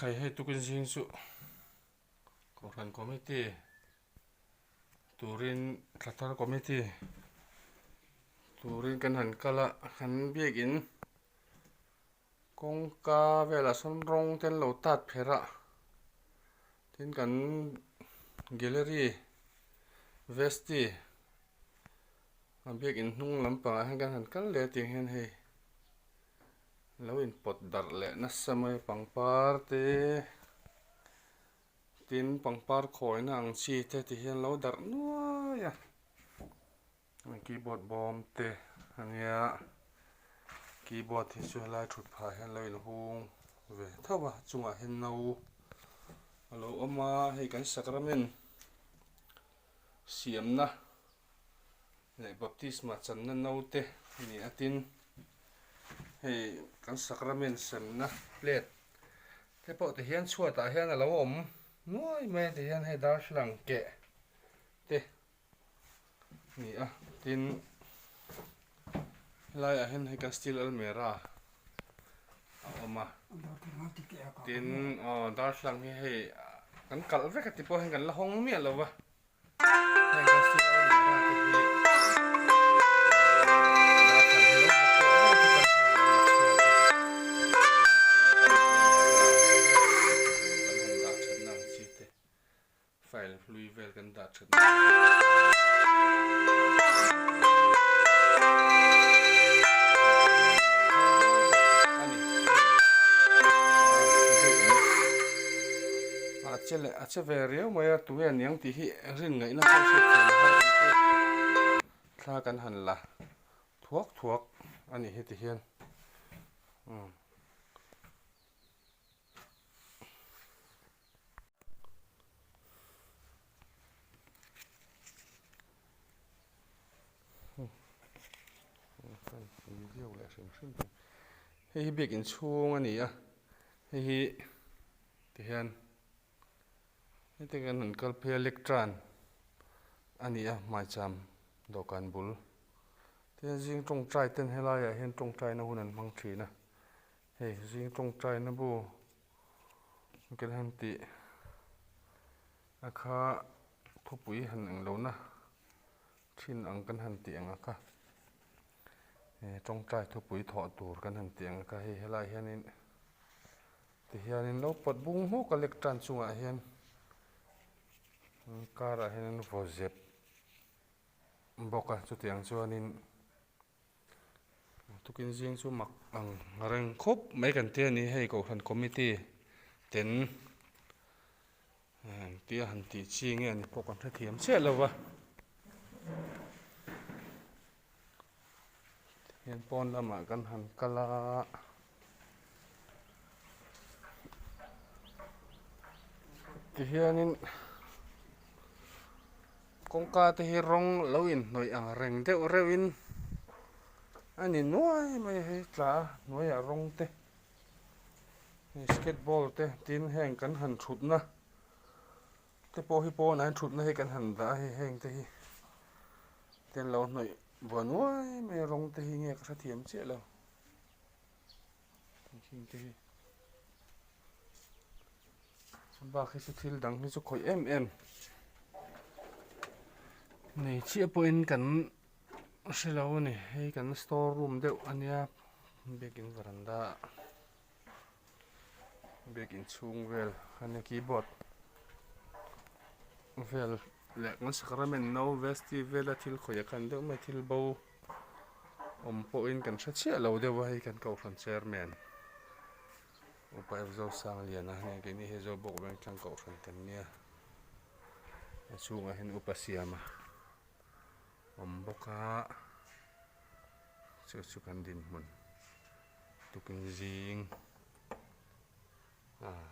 Khai hei tukin zing chu Kohhran Committee turin thla thar Committee turin kan han kal a kan biakin kawngka velah sawn rawng te an lo tat pherh a tin kan gallery vesti a biakin hnung lampangah hian kan han kal leh a tiang hian hei. Lo inpawt darh leh nasa mai pangpar te tin pangpar khawina ang chi te ti hian lo darh nuai a keyboard bawm te ania keyboard hi chu helai thut phah hian lo inhung ve tho a chungah hian no a lo awm a hei kan sacrament siamna. Leh baptisma channa naute a ni a tin hei kan sacrament semna plate te pawh ti hian chhuatah hian a lo awm nuai mai a ti hian hei darthlalang keh te a ni a tin helaiah hian hei kan steel almirah a awm a tin aw darthlalang hi hei kan kalh vek a ti pawh hian kan la hawng miah lo va. File hlui vel kan dah that a che leh a che ve riau mai a tunge aniang tih hi rin ngaihna pawh hriat thiam a har kan tia thla kan han la thuak thuak a nih hi ti hian umm. Hei hi biak inchhung a ni a hei hi tihian heti kan han kal phei a lectern a ni a hmaicham dawhkan bul tihian zing tawngtai ten helaiah hian tawngtaina hun an hmang thin a hei zing tawngtaina bu kan han tih a kha thupui han eng lo na thin ang kan han tih ang a kha tawngtai thupui thawh tur kan han tih ang a kha hei helaiah hianin tihianin lo pawt bung hmawk a lek tan chungah hian karah hian vaw zep bawk a chutiang chuanin. Tukin zing chu mak ang reng khawp mai kan ti a ni hei kohhran committee ten engtia han tih chi nge ni pawh kan hrethiam chiah lo va tihian pawn lamah kan han kal a tihianin. Kawngka te hi rawng lo inhnawih ang reng deuh reuh in a ni nuai mai a hei tla a hnuaiah rawng te hei skateboard te tin heng kan han thutna te pawh hi pawnah hian thutna hi kan han dah a hei heng te hi te an lo hnawih buai nuai mai a rawng te hi nge ka hrethiam chiah lo. Bak hi chu thil dang hi chu khawih em em nei chiah pawhin kan hre lo a ni hei kan store room deuh a nia biakin varanda biakin chhung vel a nia keyboard vel leh kan sacrament no vesti vela thil khawih a khan deuh mai thil bo. Awm pawhin kan hre chiah lo deuh a hei kan kohhran chairman upa F Zosangliana a nia keini hi Zobawk Vengthlang kohhran kan nia a chhungah hian upa Siama awm bawk a chu chu kan dinhmun tukin zing ah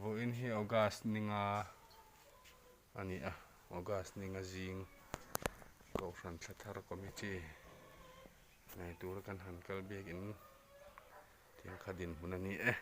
vawiin hi August ninga. A ni a, August ninga zing Kohhran thla thar committee nei tura kan han kal biakin tiang kha dinhmun a ni e.